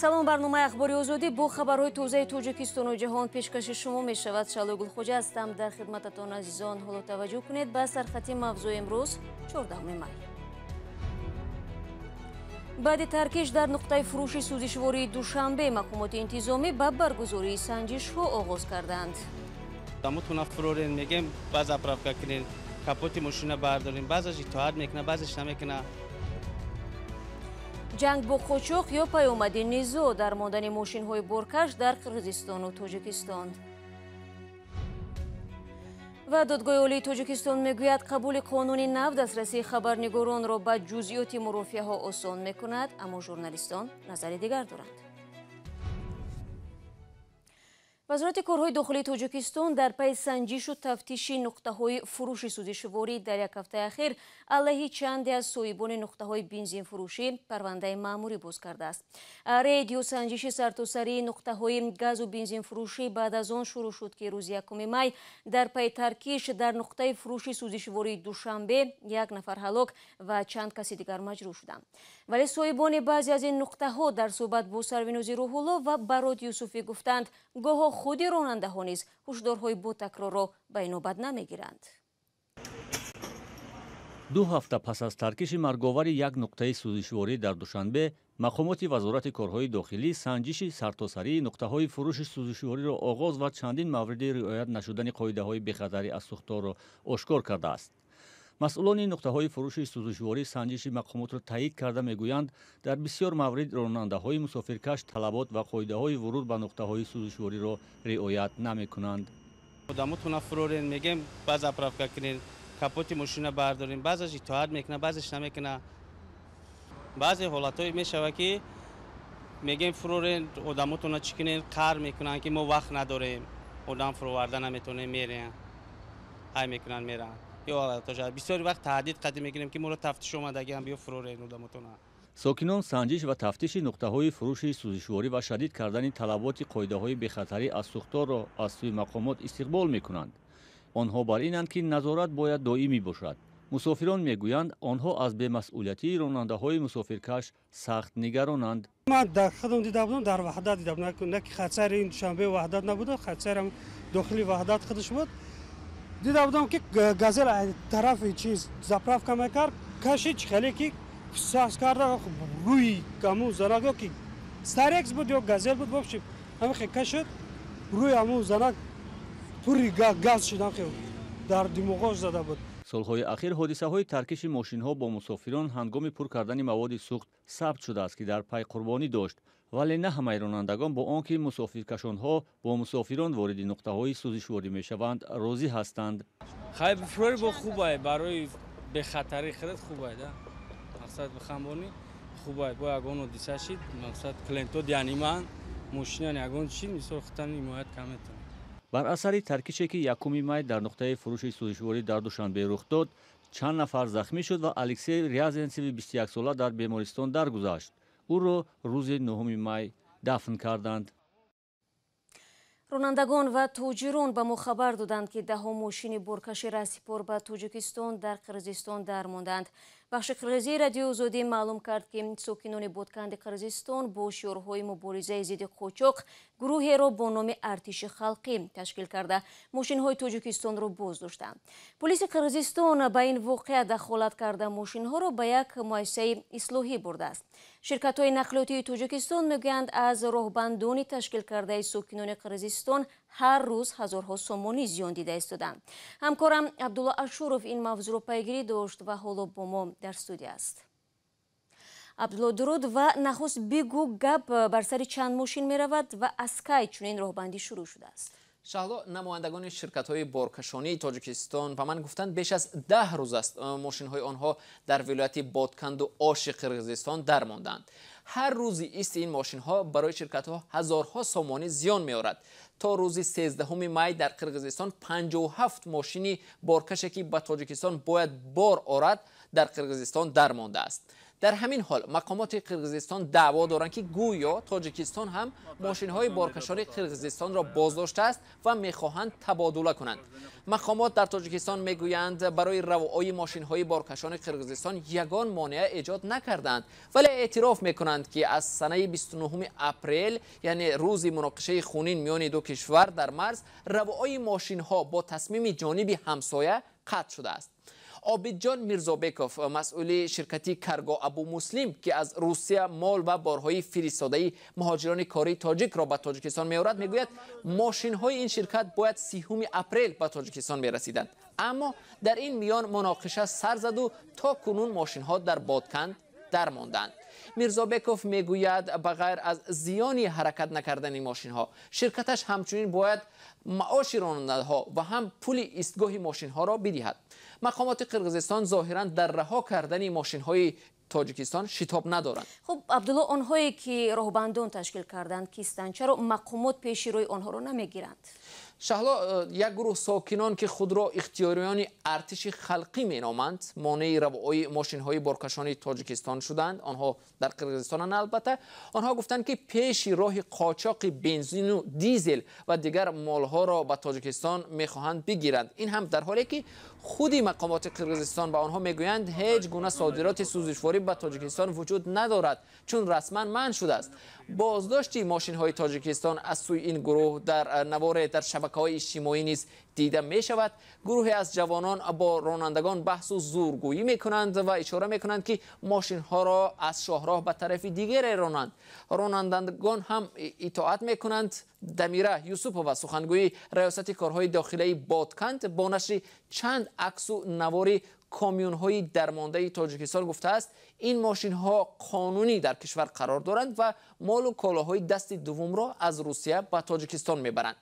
Салом, барномаи Ахбори Озодӣ бо хабарҳои тозаи Тоҷикистону ҷаҳон пешкаши шумо мешавад. Шаҳло Гулхоҷа ҳастам дар хидмататон, азизон. Ҳоло таваҷҷӯҳ кунед ба сархати мавзӯи имрӯз, 14 май. Баъди таркиш дар нуқтаи фурӯши сӯзишвории Душанбе мақомоти интизомӣ ба баргузории санҷишҳо оғоз карданд. Дамутона фурорен, мегем ба заправка кунед, капоти мошина бардорем, баъзаш итоат мекунад, баъзеш намекунад. Ҷанг бо қочоқ ё паёмади низоъ дар мондани мошинҳои боркаш дар Қирғизистону Тоҷикистон. Ва Додгоҳи Олии Тоҷикистон мегӯяд, қабули қонуни нав дастрасии хабарнигоронро ба ҷузъиёти мурофиаҳо осон мекунад, аммо журналистон назари дигар доранд. Вазорати корҳои дохилии Тоҷикистон дар пайи санҷишу тафтиши нуқтаҳои фурӯши сӯзишворӣ дар як ҳафтаи ахир алайҳи чанде аз соҳибони нуқтаҳои бензинфурӯшӣ парвандаи маъмурӣ боз кардааст. Рейд ё санҷиши сартосарии нуқтаҳои газу бензинфурӯшӣ баъд аз он шурӯъ шуд, ки рӯзи 1 май дар пайи таркиш дар нуқтаи фурӯши сӯзишвории Душанбе як нафар ҳалок ва чанд каси дигар маҷрӯҳ шуданд. Вале соҳибони баъзе аз ин нуқтаҳо дар суҳбат бо Сарвинози Рӯҳулло ва Барод Юсуфӣ гуфтанд, гоҳо худи ронандаҳо низ ҳушдорҳои ботакрорро ба инобат намегиранд. 2 ҳафта пас аз таркиши марговари як нуқтаи сӯзишворӣ дар Душанбе, мақомоти Вазорати корҳои дохилӣ санҷиши сартосарии нуқтаҳои фурӯши сӯзишвориро оғоз ва чандин мавриди риоят нашудани қоидаҳои бехатарӣ аз сӯхторро ошкор кардааст. Масъулони нуқтаҳои фурӯши сӯзишворӣ санҷиши мақомотро таъйид карда мегӯянд, дар бисёр маврид ронандаҳои мусофиркаш талабот ва қоидаҳои вуруд ба нуқтаҳои сӯзишвориро риоят намекунанд. Одамотона фурорен, мегем ба заправка кунед, капоти мошина бардорем, баъзаш итоат мекунад, баъзеш намекунад. Баъзе ҳолатҳое мешавад, ки мегем фурорен, одамотона чӣ кунед, қар мекунанд, ки мо вақт надорем, одам фуроварда наметавонем, мерем, ҳай мекунанд, меранд. Бисёри вақт таҳдид қадим мекунем, ки моро тафтиш омадагиам, биё фурорен одамотона. Сокинон санҷиш ва тафтиши нуқтаҳои фурӯши сӯзишворӣ ва шадид кардани талаботи қоидаҳои бехатарӣ аз сӯхторро аз сӯи мақомот истиқбол мекунанд. Онҳо бар инанд, ки назорат бояд доимӣ бошад. Мусофирон мегӯянд, онҳо аз бемасъулиятии ронандаҳои мусофиркаш сахт нигаронанд. Ман дар худам дида будам, дар Ваҳдат дида будам, на ки хатсайри ин Душанбе Ваҳдат набуда, хатсайрам дохили Ваҳдат худаш буд. Дида будам, ки газел тарафи чиз заправка мекард, кашид, хеле ки сахт карда рӯи ҳамун занак, ё ки Старекс буд ё газел буд, вообще ҳамин кашид рӯи ҳамун занак, пури газ шуд, ҳамин дар димоғош зада буд. Солҳои ахир ҳодисаҳои таркиши мошинҳо бо мусофирон ҳангоми пур кардани маводи сӯхт сабт шудааст, ки дар пай қурбонӣ дошт. Вале на ҳамаи ронандагон бо он ки мусофиркашонҳо бо мусофирон вориди нуқтаҳои сӯзишворӣ мешаванд, розӣ ҳастанд. Хай, фурори бо хубай, барои бехатарии худат хубай да. Мақсад бихамбонӣ хубай, бо ягон ҳодиса шид, мақсад клиентҳо дианиман, мошинан ягон чӣ, мисол худтан ҳимоят кам метавонӣ. Бар асари таркише, ки 1 май дар нуқтаи фурӯши сӯзишворӣ дар Душанбе рух дод, чанд нафар захмӣ шуд ва Алексей Рязенцеви 21сола дар бемористон даргузашт. Ӯро рӯзи 9 май дафн карданд. Ронандагон ва тоҷирон ба мо хабар доданд, ки даҳо мошини боркаши раъсипор ба Тоҷикистон дар Қирғизистон дармонданд. Бахши қирғизии Радиои Озодӣ маълум кард, ки сокинони Бодканди Қирғизистон бо шиорҳои муборизаи зидди қочоқ гурӯҳеро бо номи Артиши халқӣ ташкил карда, мошинҳои Тоҷикистонро боз доштанд. Полиси Қирғизистон ба ин воқеа дахолат карда, мошинҳоро ба як муассисаи ислоҳӣ бурдааст. Ширкатҳои нақлиётии Тоҷикистон мегӯянд, аз роҳбандони ташкил кардаи сокинони Қирғизистон ҳар рӯз ҳазорҳо сомонӣ зиён дида истоданд. Ҳамкорам Абдулло Ашуров ин мавзӯъро пайгирӣ дошт ва ҳоло бо мо дар студия аст. Абдулло, дуруд, ва нахуст бигӯ, гап бар сари чанд мошин меравад ва аз кай чунин роҳбандӣ шурӯъ шудааст? Шаҳло, намояндагони ширкатҳои боркашонии Тоҷикистон ба ман гуфтанд, беш аз 10 рӯз аст мошинҳои онҳо дар вилояти Бодканду Оши Қирғизистон дармонданд. Ҳар рӯзи исти ин мошинҳо барои ширкатҳо ҳазорҳо сомонӣ зиён меорад. То рӯзи 13 май дар Қирғизистон 57 мошини боркаше, ки ба Тоҷикистон бояд бор орад, дар Қирғизистон дармондааст. Дар ҳамин ҳол мақомоти Қирғизистон даъво доранд, ки гӯё Тоҷикистон ҳам мошинҳои боркашони Қирғизистонро боздоштааст ва мехоҳанд табодула кунанд. Мақомот дар Тоҷикистон мегӯянд, барои равои мошинҳои боркашони Қирғизистон ягон монеа эҷод накарданд, вале эътироф мекунанд, ки аз санаи 29 апрел, яъне рӯзи муноқишаи хунин миёни ду кишвар дар марз, равои мошинҳо бо тасмими ҷониби ҳамсоя қатъ шудааст. Обидҷон Мирзобеков, масъули ширкати Карго Абу Муслим, ки аз Русия мол ва борҳои фиристодаи муҳоҷирони кории тоҷикро ба Тоҷикистон меорад, мегӯяд, мошинҳои ин ширкат бояд 30 апрел ба Тоҷикистон мерасиданд. Аммо дар ин миён муноқиша сар заду то кунун мошинҳо дар Бодканд дармонданд. Мирзобеков мегӯяд, ба ғайр аз зиёни ҳаракат накардани мошинҳо, ширкаташ ҳамчунин бояд маоши ронандаҳо ва ҳам пули истгоҳи мошинҳоро бидиҳад. Мақомоти Қирғизистон зоҳиран дар раҳо кардани мошинҳои Тоҷикистон шитоб надоранд. Хуб, Абдулло, онҳое ки роҳбандон ташкил карданд кистанд? Чаро мақомот пеши рӯи онҳоро намегиранд? Шаҳло, як гурӯҳ сокинон, ки худро ихтиёриёни артиши халқӣ меноманд, монеи равои мошинҳои боркашони Тоҷикистон шуданд. Онҳо дар Қирғизистонанд албатта. Онҳо гуфтанд, ки пеши роҳи қочоқи бензину дизел ва дигар молҳоро ба Тоҷикистон мехоҳанд бигиранд. Ин ҳам дар ҳоле ки худи мақомоти Қирғизистон ба онҳо мегӯянд, ҳеҷ гуна содироти сӯзишворӣ ба Тоҷикистон вуҷуд надорад, чун расман манъ шудааст. Боздошти мошинҳои Тоҷикистон аз сӯи ин гурӯҳ дар наворе дар шабакаҳои иҷтимоӣ низ дида мешавад. Гурӯҳе аз ҷавонон бо ронандагон баҳсу зӯргӯӣ мекунанд ва ишора мекунанд, ки мошинҳоро аз шоҳроҳ ба тарафи дигаре ронанд. Ронандагон ҳам итоат мекунанд. Дамира Юсупова, сухангӯи раёсати корҳои дохилаи Бодканд, бо нашри чанд аксу навори комюнҳои дармондаи Тоҷикистон гуфтааст, ин мошинҳо қонунӣ дар кишвар қарор доранд ва молу колоҳои дасти дуввумро аз Русия ба Тоҷикистон мебаранд.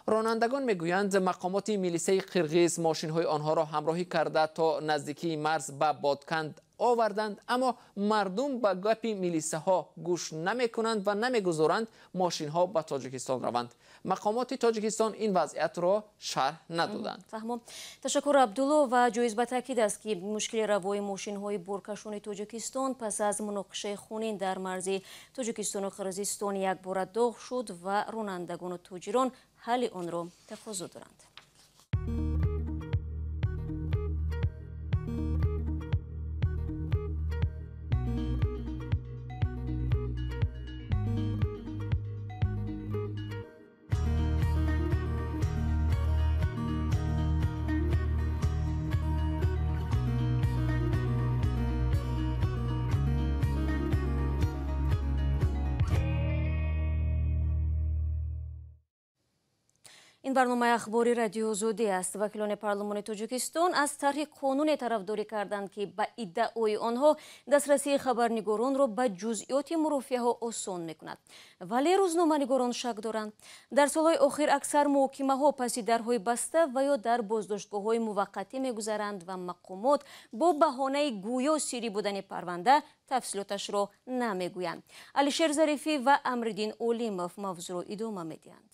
Ронандагон мегӯянд, мақомоти милисаи қирғиз мошинҳои онҳоро ҳамроҳӣ карда то наздикии марз ба Бодканд оварданд, аммо мардум ба гапи милисаҳо гӯш намекунанд ва намегузоранд мошинҳо ба Тоҷикистон раванд. Мақомоти Тоҷикистон ин вазъиятро шарҳ надоданд. Фаҳмом. Ташаккур, Абдулло. Ва ҷоиз ба таъкид аст, ки мушкили равои мошинҳои боркашони Тоҷикистон пас аз муноқишаи хунин дар марзи Тоҷикистону Қирғизистон якбора доғ шуд ва ронандагону тоҷирон ҳалли онро тақозо доранд. Ин барномаи ахбори Радиои Озодӣ аст. Вакилони парлумони Тоҷикистон аз тарҳи қонуне тарафдорӣ карданд, ки ба иддаои онҳо дастрасии хабарнигоронро ба ҷузъиёти мурофиаҳо осон мекунад. Вале рӯзноманигорон шак доранд. Дар солҳои охир аксар муҳокимаҳо паси дарҳои баста ва ё дар боздоштгоҳҳои муваққатӣ мегузаранд ва мақомот бо баҳонаи гӯё сирӣ будани парванда тафсилоташро намегӯянд. Алишер Зарифӣ ва Амриддин Олимов мавзӯъро идома медиҳанд.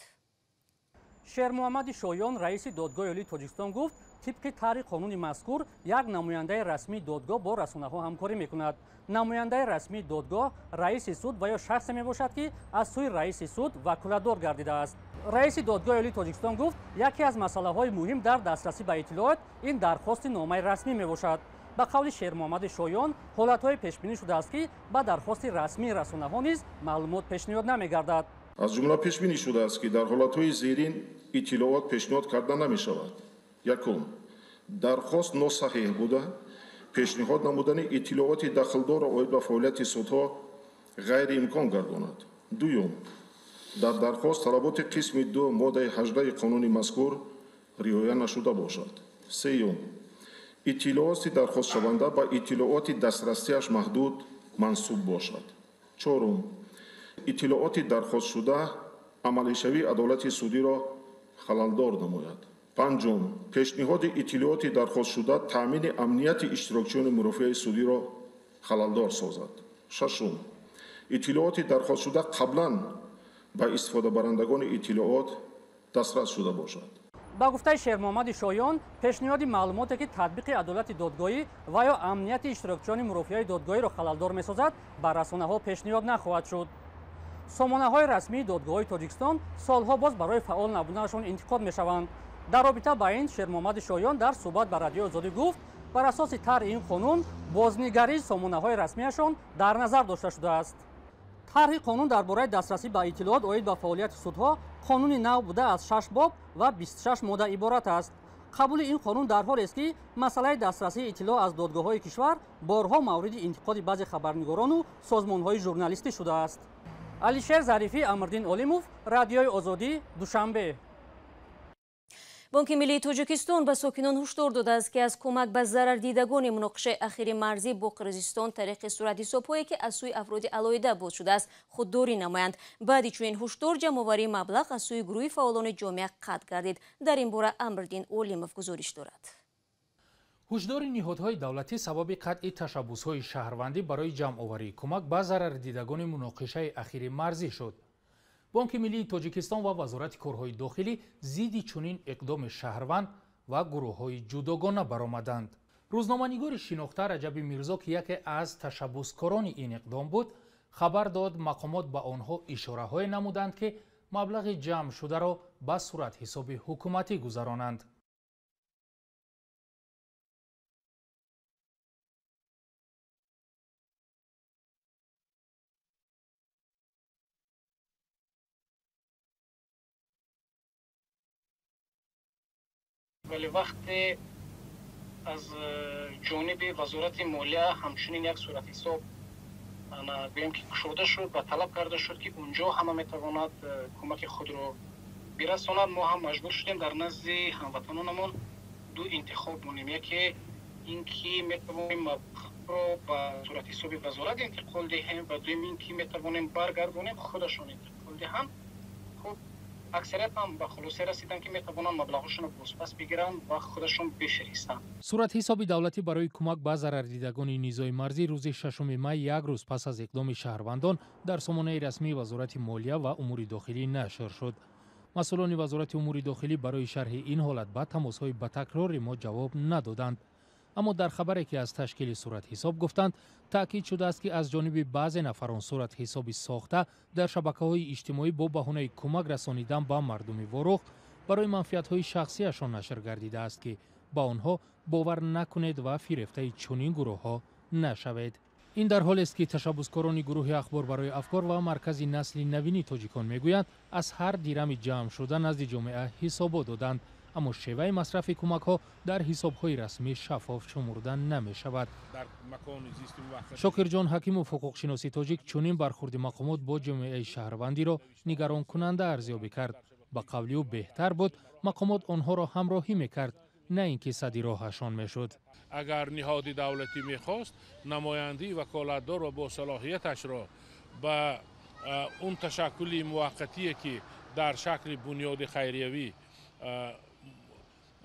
Шермуҳаммади Шоён, раиси додгоҳи олии Тоҷикистон, гуфт, тибқи тарҳи қонуни мазкур як намояндаи расмии додгоҳ бо расонаҳо ҳамкорӣ мекунад. Намояндаи расмии додгоҳ раиси суд ва ё шахсе мебошад, ки аз сӯи раиси суд ваколатдор гардидааст. Раиси додгоҳи олии Тоҷикистон гуфт, яке аз масъалаҳои муҳим дар дастрасӣ ба иттилоот ин дархости номаи расмӣ мебошад. Ба қавли Шермуҳаммади Шоён, ҳолатҳое пешбинӣ шудааст, ки ба дархости расмии расонаҳо низ маълумот пешниҳод намегардад. Аз ҷумла пешбинӣ шудааст, ки дар ҳолатҳои зерин иттилоот пешниҳод карда намешавад. Якум, дархост носаҳеҳ буда, пешниҳод намудани иттилооти дахлдорро оид ба фаъолияти судҳо ғайриимкон гардонад. Дуюм, дар дархост талаботи қисми 2 моддаи 18 қонуни мазкур риоя нашуда бошад. Сеюм, иттилооти дархостшаванда ба иттилооти дастрасиаш маҳдуд мансуб бошад. Чорум, иттилооти дархостшуда амалишавии адолати судиро халалдор намояд. Панҷум, пешниҳоди иттилооти дархостшуда таъмини амнияти иштирокчиёни мурофиаи судиро халалдор созад. Шашум, иттилооти дархостшуда қаблан ба истифодабарандагони иттилоот дастрас шуда бошад. Ба гуфтаи Шермуҳаммади Шоён, пешниҳоди маълумоте ки татбиқи адолати додгоҳӣ ва ё амнияти иштирокчиёни мурофиаи додгоҳиро халалдор месозад, ба расонаҳо пешниҳод нахоҳад шуд. Сомонаҳои расмии додгоҳҳои Тоҷикистон солҳо боз барои фаъол набуданашон интиқод мешаванд. Дар робита ба ин Шермуҳаммади Шоён дар суҳбат ба Радиои Озодӣ гуфт, бар асоси тарҳи ин қонун бознигарии сомонаҳои расмияшон дар назар дошта шудааст. Тарҳи қонун дар бораи дастрасӣ ба иттилоот оид ба фаъолияти судҳо қонуни нав буда аз 6 боб ва 26 модда иборат аст. Қабули ин қонун дар ҳолест ки масъалаи дастрасии иттилоъ аз додгоҳҳои кишвар борҳо мавриди интиқоди баъзе хабарнигорону созмонҳои журналистӣ шудааст. Алишер Зарифӣ, Амрдин Олимов, Радиои Озодӣ, Душанбе. Бонки миллии Тоҷикистон ба сокинон ҳушдор додааст, ки аз кӯмак ба зарардидагони муноқишаи ахири марзӣ бо Қирғизистон тариқи суратҳисобҳое ки аз сӯи афроди алоҳида боз шудааст худдорӣ намоянд. Баъди чунин ҳушдор ҷамъоварии маблағ аз сӯи гурӯҳи фаъолони ҷомеа қатъ гардид. Дар ин бора Амрдин Олимов гузориш дорад. Ҳушдори ниҳодҳои давлатӣ сабаби қатъи ташаббусҳои шаҳрвандӣ барои ҷамъоварии кӯмак ба зарардидагони муноқишаи ахири марзӣ шуд. Бонки миллии Тоҷикистон ва Вазорати корҳои дохилӣ зидди чунин иқдоми шаҳрванд ва гурӯҳҳои ҷудогона баромаданд. Рӯзноманигори шинохта Раҷаби Мирзо, ки яке аз ташаббускорони ин иқдом буд, хабар дод мақомот ба онҳо ишораҳое намуданд, ки маблағи ҷамъшударо ба суратҳисоби ҳукуматӣ гузаронанд. Вале вақте аз ҷониби Вазорати молия ҳамчунин як суратҳисоб гӯем ки кушода шуд ва талаб карда шуд, ки унҷо ҳама метавонад кӯмаки худро бирасонад, мо ҳам маҷбур шудем дар назди ҳамватанонамон ду интихоб монем. Яке ин ки метавонем маблағро ба суратҳисоби вазорат интиқол диҳем ва дуюм ин ки метавонем баргардонем, худашон интиқол диҳанд. Хуб, аксарият ҳам ба хулоса расиданд, ки метавонанд маблағҳошонро бозпас бигиранд ва худашон бифиристанд. Суратҳисоби давлатӣ барои кӯмак ба зарардидагони низои марзӣ рӯзи 6 май, як рӯз пас аз иқдоми шаҳрвандон, дар сомонаи расмии Вазорати молия ва умури дохилӣ нашр шуд. Масъулони Вазорати умури дохилӣ барои шарҳи ин ҳолат ба тамосҳои ба такрори мо ҷавоб надоданд. Аммо дар хабаре ки аз ташкили суратҳисоб гуфтанд, таъкид шудааст, ки аз ҷониби баъзе нафарон суратҳисоби сохта дар шабакаҳои иҷтимоӣ бо баҳонаи кӯмак расонидан ба мардуми Ворух барои манфиатҳои шахсиашон нашр гардидааст, ки ба онҳо бовар накунед ва фирефтаи чунин гурӯҳҳо нашавед. Ин дар ҳолест ки ташаббускорони гурӯҳи Ахбор барои афкор ва Маркази насли навини тоҷикон мегӯянд, аз ҳар дирами ҷамъшуда назди ҷомеа ҳисобот доданд, аммо шеваи масрафи кӯмакҳо дар ҳисобҳои расмӣ шаффоф шумурда намешавад. Шокирҷон Ҳакимов, ҳуқуқшиноси тоҷик, чунин бархурди мақомот бо ҷомеаи шаҳрвандиро нигаронкунанда арзёбӣ кард. Ба қавли ӯ, беҳтар буд мақомот онҳоро ҳамроҳӣ мекард, на ин ки сади роҳашон мешуд. Агар ниҳоди давлатӣ мехост намояндаи ваколатдор ва босалоҳияташро ба он ташаккули муваққатие, ки дар шакли бунёди хайриявӣ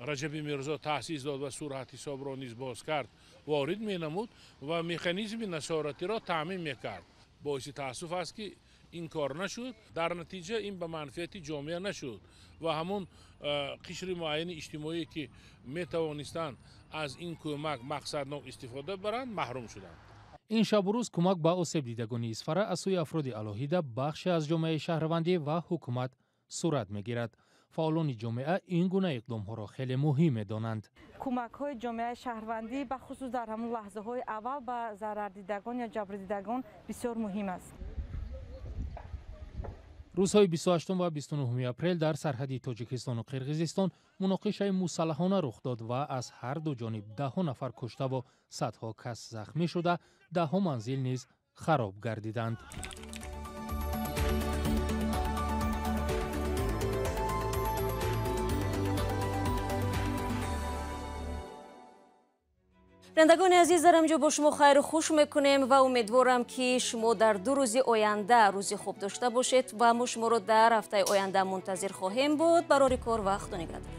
Раҷаби Мирзо таъсис дод ва суратҳисобро низ боз кард, ворид менамуд ва механизми насоратиро таъмин мекард. Боиси таассуф аст, ки ин кор нашуд. Дар натиҷа ин ба манфиати ҷомеа нашуд ва ҳамун қишри муайяни иҷтимоие, ки метавонистанд аз ин кӯмак мақсаднок истифода баранд, маҳрум шуданд. Ин шабу рӯз кӯмак ба осебдидагони Исфара аз сӯи афроди алоҳида, бахше аз ҷомеаи шаҳрвандӣ ва ҳукумат сурат мегирад. Фаъолони ҷомеа ин гуна иқдомҳоро хеле муҳим медонанд. Кӯмакҳои ҷомеаи шаҳрвандӣ бахусус дар ҳамон лаҳзаҳои аввал ба зарардидагон ё ҷабрдидагон бисёр муҳим аст. Рӯзҳои 28 ва 29 апрел дар сарҳади Тоҷикистону Қирғизистон муноқишаи мусаллаҳона рух дод ва аз ҳар ду ҷониб даҳҳо нафар куштаву садҳо кас захмӣ шуда, даҳҳо манзил низ хароб гардиданд. Бинандагони азиз, дар инҷо бо шумо хайру хуш мекунем ва умедворам, ки шумо дар ду рӯзи оянда рӯзи хуб дошта бошед ва мо шуморо дар ҳафтаи оянда мунтазир хоҳем буд. Барори кор ва Худо нигаҳдор.